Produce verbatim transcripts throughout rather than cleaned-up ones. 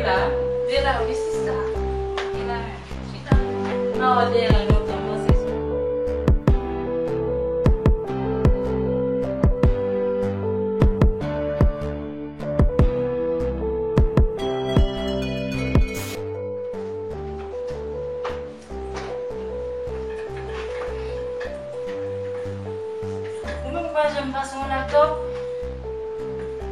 De la wi sista. E la menm. Chita. M a wè dèyè lontan m panse sou. Ou menm ou pa janm pase yon laptòp?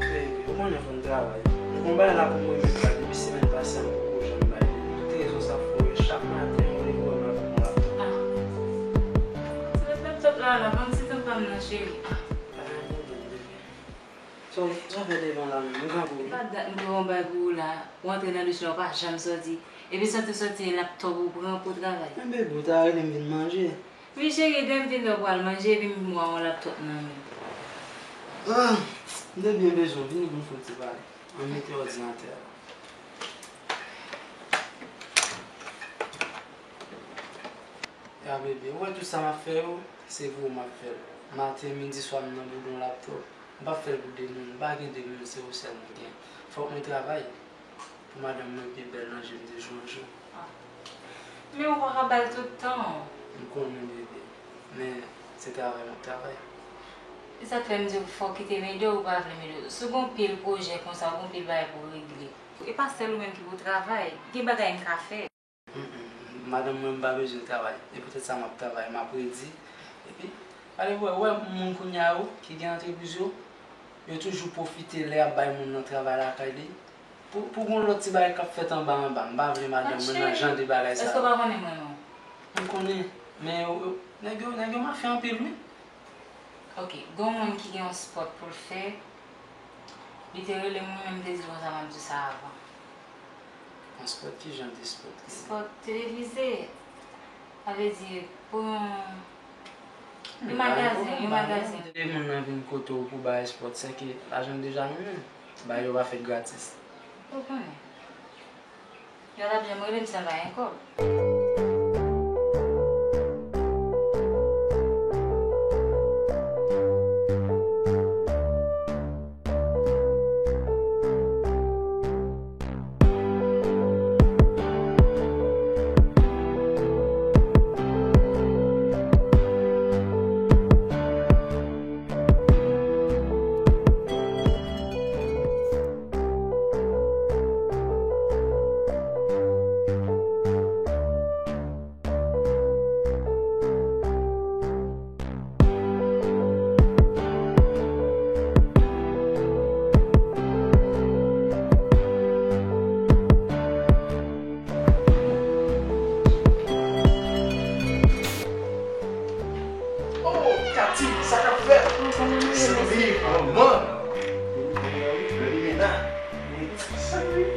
Baby, ou konnen fò n travay. M gon bagay la pou mwen menm la depi semèn pase a m poko janm bay li. Pou ki rezon sa fè w wè chak maten ou leve wè m avèk yon laptòp? Ah. Se met laptòp la la, ban m ti tan pa m nan cheri. Ah. Pa gen pwoblèm, baby. Sa w, sa w fè devan la menm? M kanpe w wi. Pa dat m te wè yon bagay pou ou la. Ou antre nan douch la, ou pa janm sòti. Epi sòti w sòti, e laptòp ou pran pou w travay. Men baby, ou ta rele m vin manje. Wi cheri, demen m vin wè w pral manje, epi m wè yon laptòp nan men w. Ah, m te byen bezwen w, vini pou n fè yon ti pale. Ann mete òdinatè a. Ya baby, ou wè tout sa m ap fè yo, se pou ou m ap fè l. Maten, midi, swa, m nan boudon laptòp. M p ap fè l pou de moun, m pa gen de moun, se ou sèl m gen. Fòk mwen travay pou madanm mwen pi bèl nan je m de jou an jou. Ah. Men ou pa ka ba l tout tan w. M konnen, bebe, men se travay m ap travay. E sa k fè m di w fò w kite m ede w, ou pa vle m ede w. Si w gen yon pil pwojè konsa, ou gen yon pil bagay pou w regle. E pa sèl ou menm ki pou travay, gen bagay m ka fè. Mm, mm. Madanm mwen, m pa bezwen travay. E poutèt sa m ap travay, m ap redi. Epi, gade, wè, wè moun kounye a yo ki gen antrepriz yo, yo toujou pwofite lè y ap bay moun nan travay lakay li. Pou, pou gon lòt ti bagay k ap fèt anba anba, m pa vle madanm mwen nan jan de bagay sa yo. Èske w pa konnen mwen menm? M konnen, men yo, yo, nèg yo, nèg yo mafya anpil, wi. Ok, gon moun ki gen yon spot pou l fè, li te rele m, mwen menm m te di l konsa, m ap di w sa avan. Yon spot, ki jan de spot? Spot televize. Sa vle di, pou yon, yon magazen, yon magazen. Lè moun nan vin kote w pou bay spot, sèke lajan deja nou menm. Bagay yo pa fèt gratis. Ou konnen. Yo t ap janm rele m san pa gen kòb. Oh, Katy, sa k ap fèt? Salut, manman. Salut.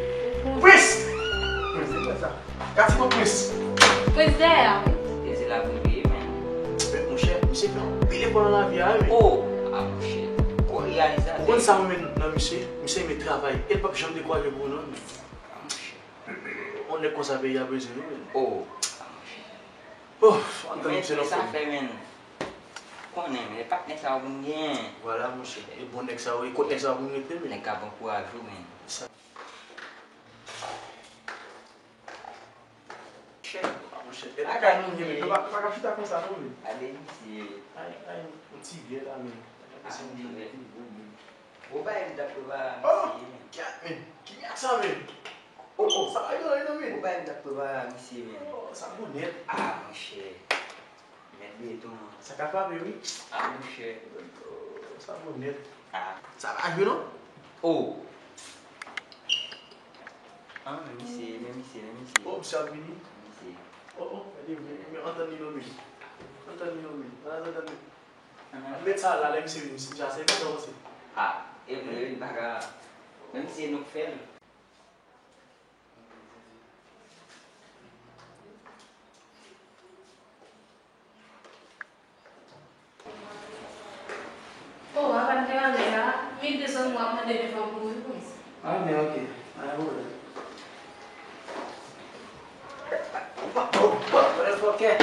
Prince! Prince, se kwa sa? Katy, kot Prince? Prince dèyè a, wi. Prince la prive, men. Men, monchè, misye fè anpil efò nan lavi a, wi, men. Oh, ah, monchè. Ou konn sa mwen renmen nan misye? Misye renmen travay. E l p ap janm dekouraje pou ou, non. Ah, monchè. Yon nèg konsa peyi a bezwen, wi, men. Oh, ah, monchè. Oh, antann misye nan fè, men. Konnen, men, e patnè sa yo pou n genyen. Vwala, monchè. E bon nèg sa yo, e kot nèg sa yo pou n rete, men. Nèg k ap ankouraje w, men. Sa. Chè. Ah, monchè. E lakay moun gen, men. Nou pa, nou pa ka chita konsa, non, men. Gade misye. Ay, ay, yon ti vyè la, men. Ah, misye. Ou bay m t ap prepare a, misye. Oh, men. Kèt, men. Ki nèg sa, men? Oh, oh, sa pa gen anyen non, men. Ou bay m t ap prepare a, misye, men. Oh, sa bon nèt. Ah, monchè. Mèt beton an. Sa ka frape, wi. Ah, monchè. Oh, sa bon nèt. Ah. Sa pa jwe, non? Oh. Ah, men misye, men misye, men misye. Oh, misye ap vini. Misye. Oh, oh, gade, men, men antann li non, men. Antann li non, men. Antann, antann, men. Anhan. Mèt sa la, lè misye vini, misye sa, se konsa w panse? Ah, e vre, wi, m pa ka. Men misye, nou k fè l. Oh, apa n te ale la? Mi desann mwa ap mande de fwa pou repons. Ah, men ok. Pa gen pwoblèm. Opa, opa, motherfucker.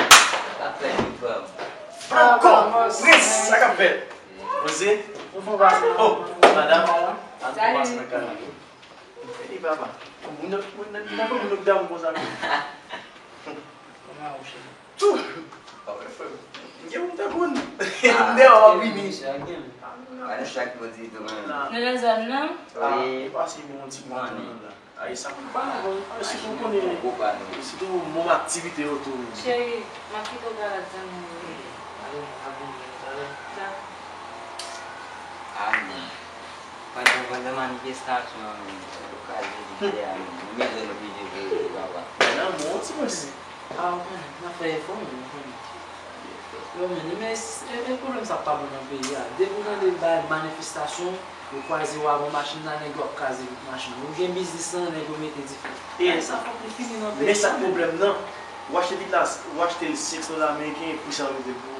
Sa fè yon fwa. Franco, Prince, sa k ap fèt? Poze. Ou fè yon pase. Oh, madam. An tou pase nan kanal. Ey, papa. Moun nan, moun nan, moun nan, moun nan damou konsa, men. Kòman ou, cheri? Tou! Papa, frè m. M gen moun tankou n. M deyò, w ap vini. Gade chak moun di tou, men. Nan lè zòn nan? Wi. Pase yon ti kòmandan la. Ay, sa m pa bon. Ay, sitou w konnen, sitou moun aktivite yo tou. Cheri, m ap kite w pale ak zanmi w yo. Ale, m ap vini talè. Dakò. Ah, men. Pandan, pandan manifestasyon an, men, yo kraze lit tè a, men. Nou bezwen, nou oblije veye, papa. Nan, bon, ti pwes. Ah, w konnen, n ap fè efò, men, w konnen. Yo, men, men, e, e pwoblèm sa pa bon nan peyi a. Depi w tande bay manifestasyon, yo kwaze w avè yon machin la, nèg yo ap kraze machin. Ou gen biznis lan, nèg yo mete dife. E sa fòk li fini nan peyi a. Men sa pwoblèm nan. Ou achte lit la, ou achte l senk dola ameriken, pri sa yo mete l pou ou.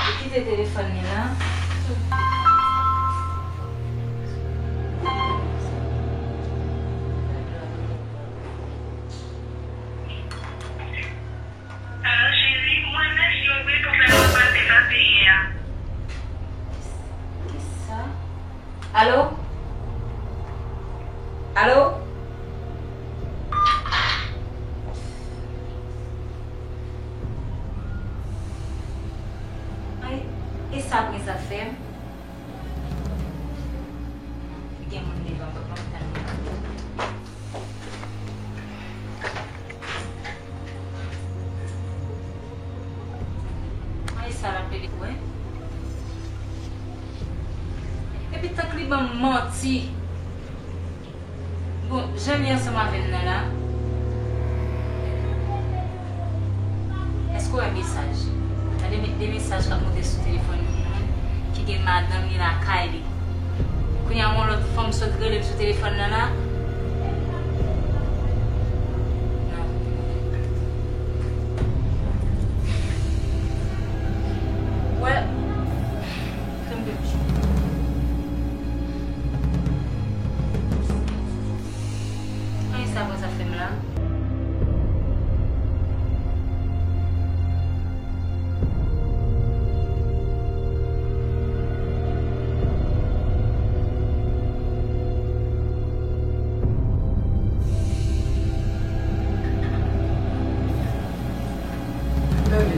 Li kite telefòn li la. Alo, cheri, m remèsye w wi pou fè mwen pase sa te ye a. Kisa? Alo? Alo? Ay, e sa prens ap fè m? Gen moun devan m, papa m tann li. Ay, sa l ap rele, wè. Epi tank li ban m manti. Bon, jan li ansanm avè m nan la, èske w wè mesaj? Gade de mesaj k ap monte sou telefòn yon moun ki gen madanm li lakay li. Kounye a, yon lòt fanm sot rele m sou telefòn nan la. Non. Wè. Fè m de jou. Anyen sa konsa fè m la? Bebe,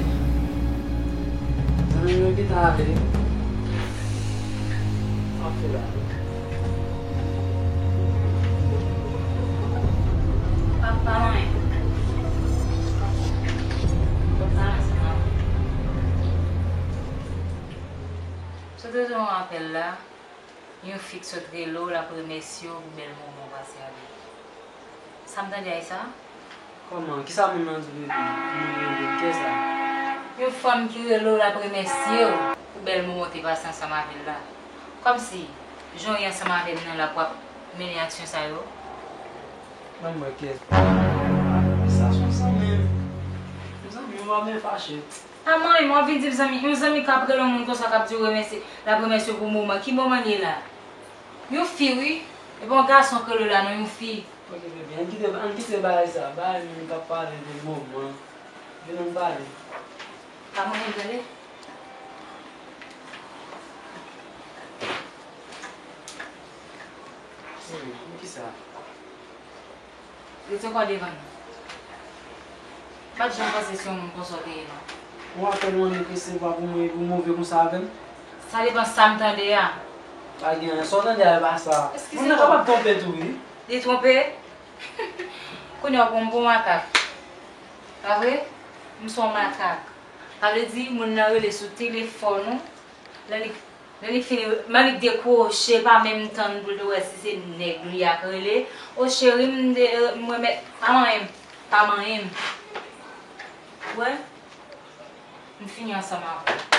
zanmi m yo gentan ale. Anfen la. Pa, pa anyen. Pa anyen, se nòmal. Sot resevwa yon apèl la. Yon fi k sot rele w, l ap remèsye w pou bèl moman w pase avè l. Sa m tande a, e sa? Kòman? Kisa moun nan di w, moun nan di w, kiyès sa? Yon fanm ki rele w, l ap remèsye w pou bèl moman w te pase ansanm avè l la. Kòmsi, jan w ye ansanm avè m nan la pou w ap mennen aksyon sa yo? Ban m wè kiyès. Sa se yon zanmi m. Yon zanmi m, w ap byen fache. A manyen, w ap vin di m zanmi, yon zanmi k ap rele yon moun konsa k ap di w remèsye, l ap remèsye w pou moman. Ki moman li ye la? Yon fi wi. E pa yon gason k rele w la non, yon fi. Ok, bebe, ann kite, ann kite bagay sa. Bagay moun k ap pale de moman. Vin ann pale. Pa mwen menm tande. Hmm, poukisa? Rete ankò devan nou. M pa t janm panse se yon moun konsa w te ye non. Ou apèl mwen li resevwa pou mwen, pou move konsa avè m? Sa depann sa m tande a. Pa gen anyen, sa w tande a e pa sa. Moun nan kapab twonpe tou wi. Li twonpe? Kounye a w pran m pou makak. Pa vre? M se yon makak. Sa vle di moun nan rele sou telefòn ou. Lè li, lè li fini, lè li dekwoche, pa menm tann pou l te wè si se nèg li a k rele. O cheri, m de, m remèt, pa manyen m, pa manyen m. Ou wè? M fini ansanm avè w.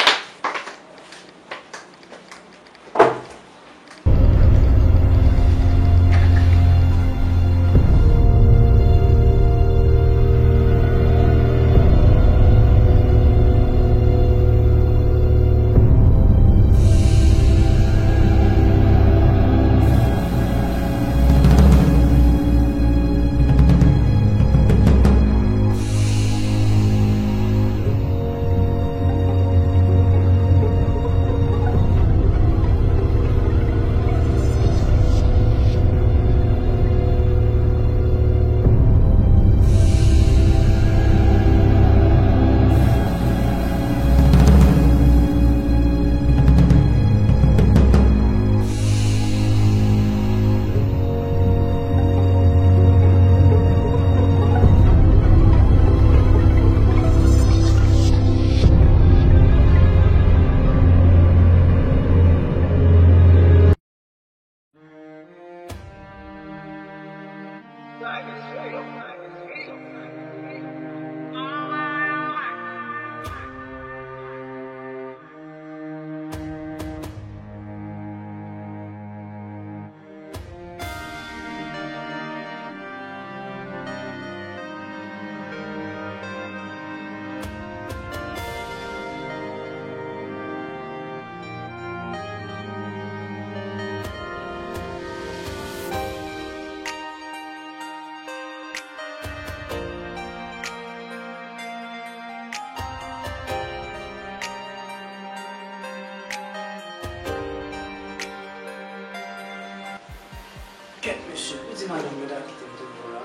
Kèt mesye, ou di madanm mwen ta kite m tounen la.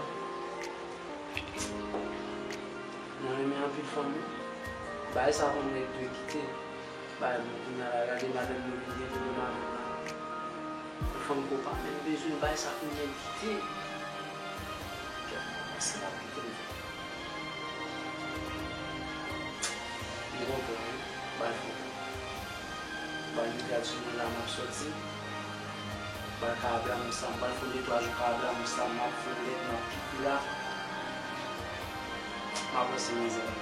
Mwen renmen anpil fanm wi. Bagay sa konn nèg dwe kite. Bagay mwen kounye a la, gade madanm mwen vin gen pwoblèm avè m la. Yon fanm ke w pa menm bezwen, bagay sa konn nèg kite. Kèt, èske l ap kite m? M konprann wi. Ba l fè. Ba l mete al sou mwen la, m ap sòti. Ba l ka abla m sa, m ba l fè de twa jou ka abla m sa, m ap fè lèt, m ap kite la. M ap panse mizè m.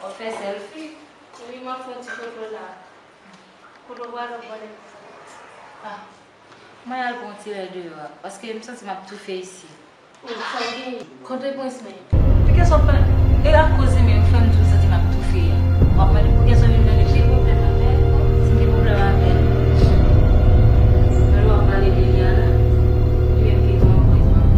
W ap fè sèlfi? Wi, m ap fè yon ti foto la. Kote w prale, w prale? Ah, mwen al pran yon ti lè deyò a, paske m santi m ap toufe isi. Oh, sa w gen? Kote prens mwen? Poukisa w ap pale? E akoz li menm fè m tou santi m ap toufe a. W ap mande poukisa w vin tande m? Gen pwoblèm avè l? Si m gen pwoblèm avè l, men lè w ap pale de li a la, li menm ki tou anprizon.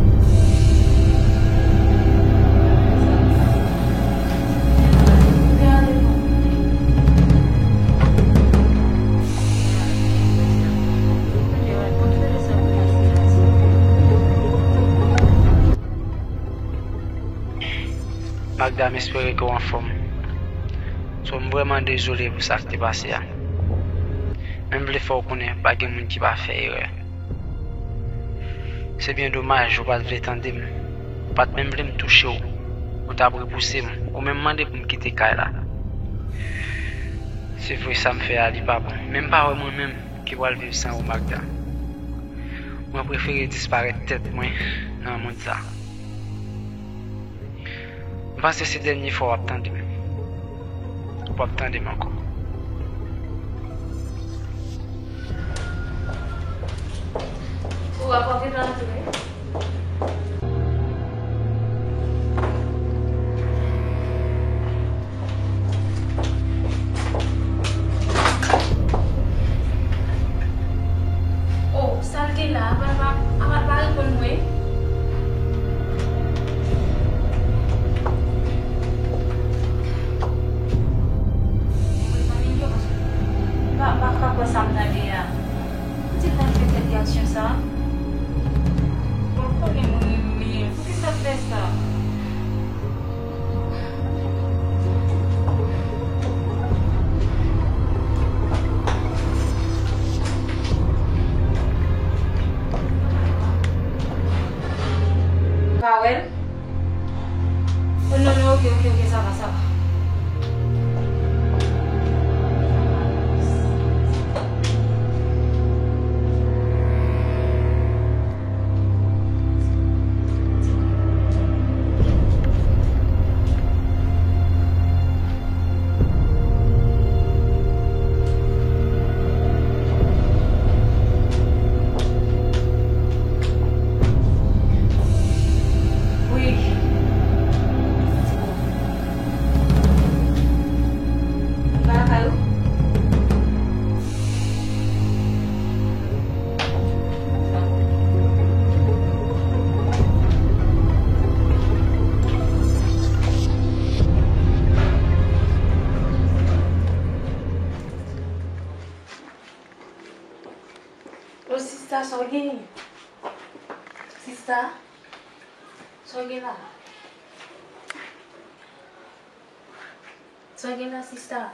Magda, m espere ke w anfòm. So, m vrèman dezole pou sa k te pase a. Men m vle fè w konnen, pa gen moun ki pa fè erè. Se byen domaj, ou pa t vle tande m. Ou pa t menm vle m touche w. Ou t ap repouse m. Ou menm mande pou m kite kay la. Se vre, sa m fè a, li pa bon. Men m pa wè mwen menm ki pral viv san ou, Magda. Mwen prefere disparèt tèt mwen nan mond sa. M panse se dènye fwa w ap tande m. W ap tande m ankò. Ou ap antre nan antre. Oh, sa l gen la, apa l pa, apa l pa reponn mwen? Mwen zanmi m yo, paske m pa, m pa ka kwè sa m tande a. Poukisa l fè tèt gason sa? Bon, konnen mwen renmen l. Poukisa l fè sa? Ou pa wè l? Oh, non, non, ok, ok, ok, sa va, sa va. Wi. Ou pa lakay ou? O sista, sa w genyen? Sista, sa w gen la? Sa w gen la, sista?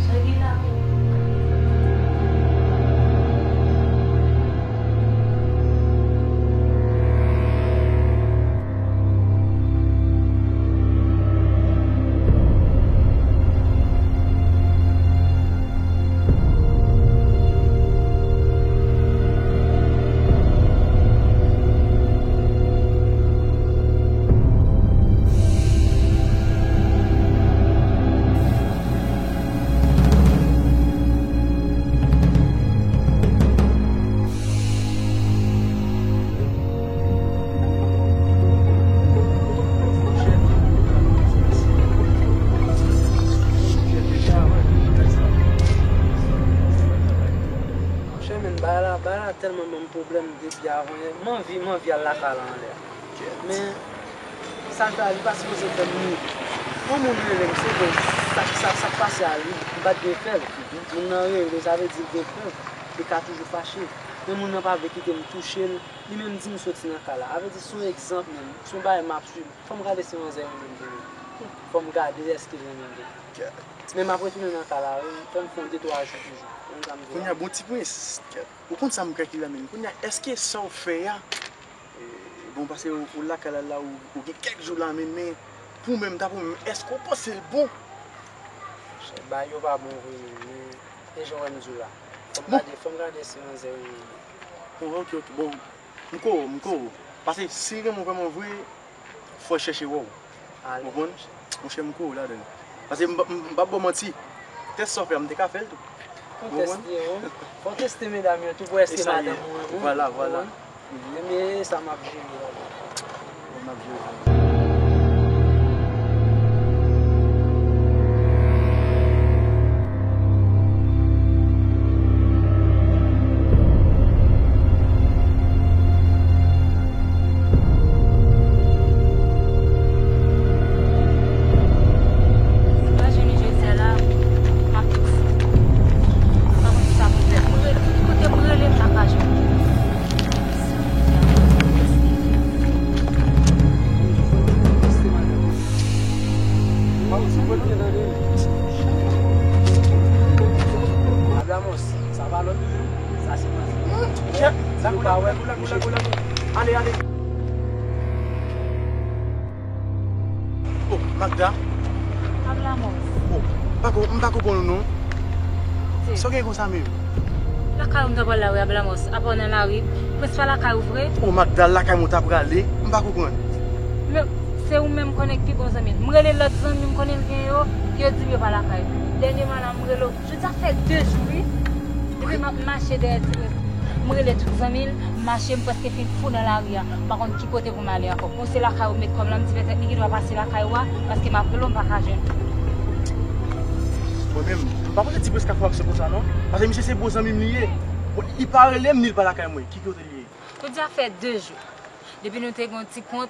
Sa w gen la? Pwoblèm depi avan yè. M anvi, m anvi al lakay la anlè. Men, sa l fè a, li pa sipoze fè m ri. Yon moun rele m, se bon, sa, sa, sa k pase a, li, m pa t dwe fè l. Moun nan rele, sa vle di l gen kont, li ka toujou fache. Men moun nan pa vle kite m touche l, li menm di m soti nan kay la. A vle di, se yon egzanp menm, se yon bagay m ap swiv. Fò m gade si manzè renmen m pou mwen. Fò m gade èske l renmen m pou mwen. Men m ap retounen nan kay la, wi. Fò m fè yon de twa jou toujou. Konn sa m di la. Kounye a, bon ti prens. Ou konn sa m kalkile la, men kounye a, èske sa w fè a, e, bon, paske ou, ou lakay la, la, ou, ou gen kèk jou la, men, men, pou mwen menm, ta pou mwen, èske w panse l bon? Bagay yo pa bon vre, men, men, e jan w wè m di w la. Fò m gade, fò m gade si manzè renmen m. Bon, ok, ok, bon, m ko, m ko. Paske si l renmen w vrèman vre, fò l chèche wè w. Ou konprann? Monchè, m kou ladan l. Paske m, m, m p ap ba w manti. Tès sa w fè a, m te ka fè l tou. Ou konprann? Fò w teste medam yo tou pou wè si se madanm ou renmen. Vwala, vwala. Ebyen, e sa m ap jere la. M ap jere. Si m pa jwenn li jodi a la, m ap touse. M pa konn kisa pou m fè. M rele, ki kote m rele, m pa ka jwenn li. Ablamos, sa pa lòt moun, sa se manzè. Kèt, lakou, lakou, lakou, lakou, lakou. Ale, ale. Oh, Magda. Ablamos. Oh, m pa ko, m pa konprann ou non. Sa w gen konsa menm? Lakay ou m ta pral la wi, Ablamos. Apa w nan lari? Prens pa lakay ou vre? Oh, Magda, lakay mwen w ta prale? M pa konprann. Men, se ou menm m konnen k pi bon zanmi l. M rele lòt zanmi m konnen l gen yo, yo di m yo pa lakay. Dènyèman la, m rele w. Jodi a fè de jou, wi. Depi m ap mache dèyè ti prens. M rele tout zanmi l, m mache, m prèske fin fou nan lari a. M pa konn ki kote pou m ale ankò. Bon, se lakay ou m met kò m la, m di petèt li gendwa pase lakay ou a, paske m ap rele w, m pa ka jwenn li. Mwen menm, m pa panse ti prens ka fè w aksyon konsa non. Paske misye se bon zanmi m li ye. Bon, li pa rele m, ni l pa lakay mwen. Ki kote l ye? Jodi a fè de jou. Depi nou te gen yon ti kont,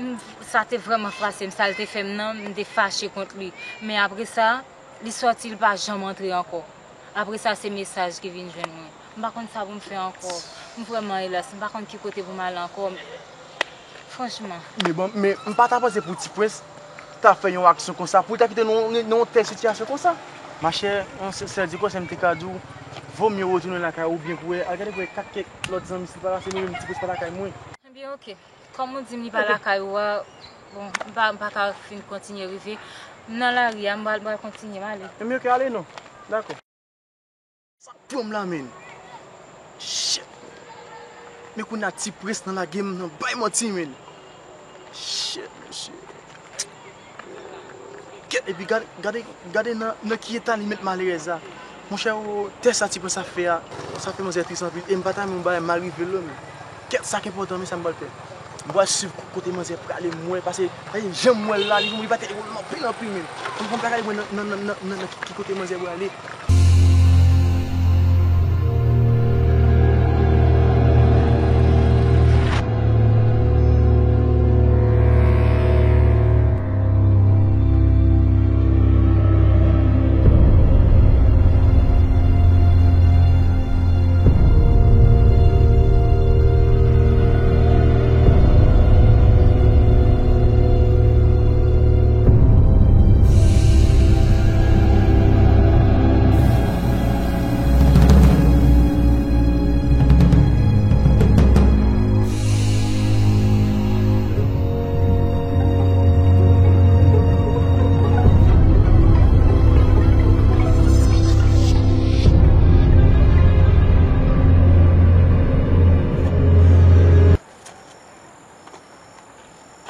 m, sa te vrèman frape m. Sa l te fè m nan, m te fache kont li. Men apre sa, li sòti, li pa janm antre ankò. Apre sa, se mesaj ki vin jwenn mwen. M pa konn sa pou m fè ankò. M vrèman elas, m pa konn ki kote pou m ale ankò. Franchman. Men bon, men m pa ta panse pou ti prens ta fè yon aksyon konsa, pou l ta kite nou nan yon tèl sitiyasyon konsa. Machè, yon sèl, sèl ti konsèy m te ka di w, vo mye w retounen lakay ou byen pou wè, al gade pou wè kat kèk lòt zanmi si l pa la, se nou menm ti prens pa lakay mwen. Ebyen, oke. Kòm ou di m li pa lakay ou a, bon, m pa, m pa ka fin kontinye rive. M nan lari a, m pral, m pral kontinye, m ale. Ebyen, oke, ale non. Dakò. Sa k pran m la, menn. Shit. Men kounye a ti prens nan lage m nan bay manti, menn. Shit, mesye. Kèt, epi gade, gade, gade nan, nan ki eta li met malerèz la. Monchè, o, tès sa ti prens ap fè a, sa fè manzè tris anpil. E m pa ta renmen yon bagay mal rive l, non, menn. Kèt, sa k enpòtan, men sa m pral fè. M pral swiv kote manzè prale, m wè, paske, paske jan m wè l la, li, li pa te wè m anpil, anpil, menn. Fò m, fò m ta gade mwen nan, nan, nan, nan, nan ki, ki kote manzè prale.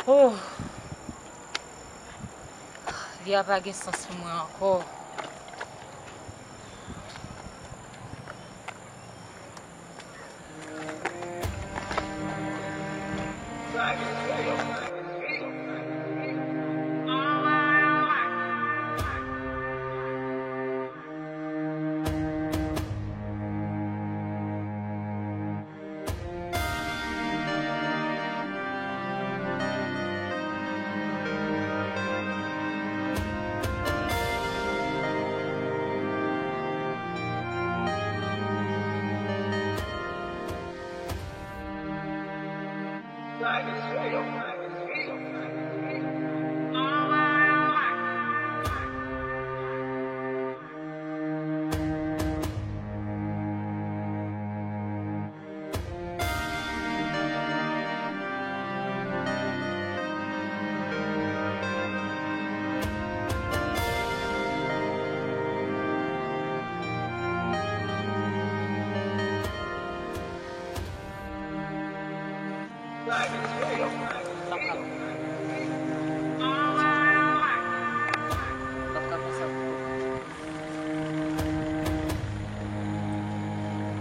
Oh! Vi a pa gen sans pou mwen ankò.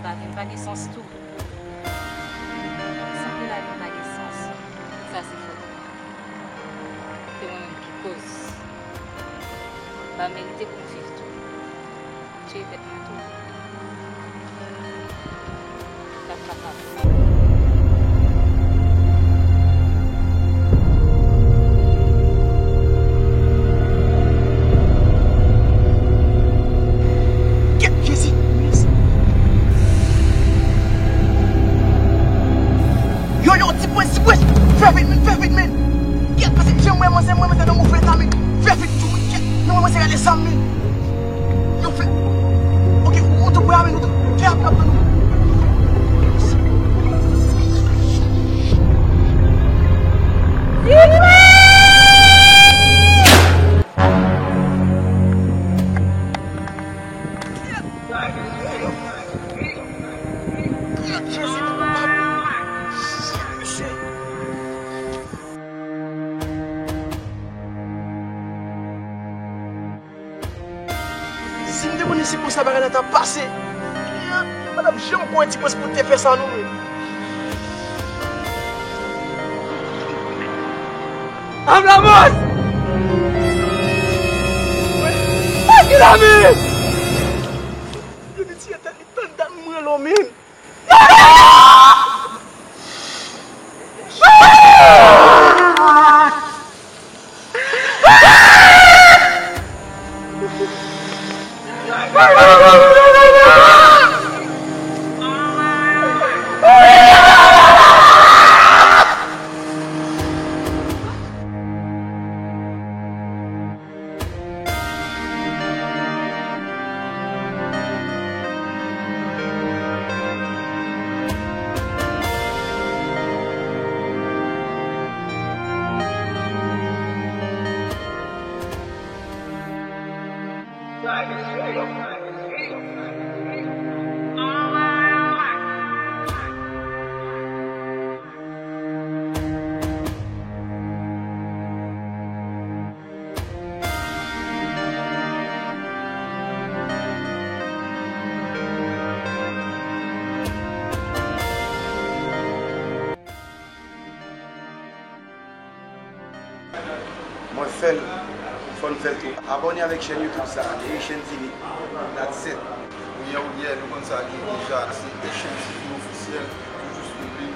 Lavi m pa gen sans tou. Sanble lavi m pa gen sans. Sa se fòt mwen. Se mwen menm ki koz. M pa merite pou m viv tou. M tiye tèt mwen tou. M pa t kapab. Kèt Jezi! Yo, yo, ti pwens, ti pwens! Fè vit, men, fè vit, men! Kèt, paske jan m wè manzè, m wè manzè nan move eta, men! Fè vit, tou, men, kèt! Nan mwen, manzè gade zam, men! Yo fè. Ok, ou, ou tout bra, men, ou tout. Kè ap, ap tann ou. Jezi, papa. Mesye. Si m te konnen se konsa bagay la t ap pase, m pa t ap janm kwè ti pwens pou te fè sa non, men. Ablamos! Aki la vi! Yo di ti etèn li tann dat mwen lo, men. Mwen fè l, fò n fè l tou. Abòne avèk chèn YouTube sa, Haitian T V. That's it. Ou ye, ou ye, nou konn sa li ye deja. Se Haitian T V ofisyèl, toujou swiv li.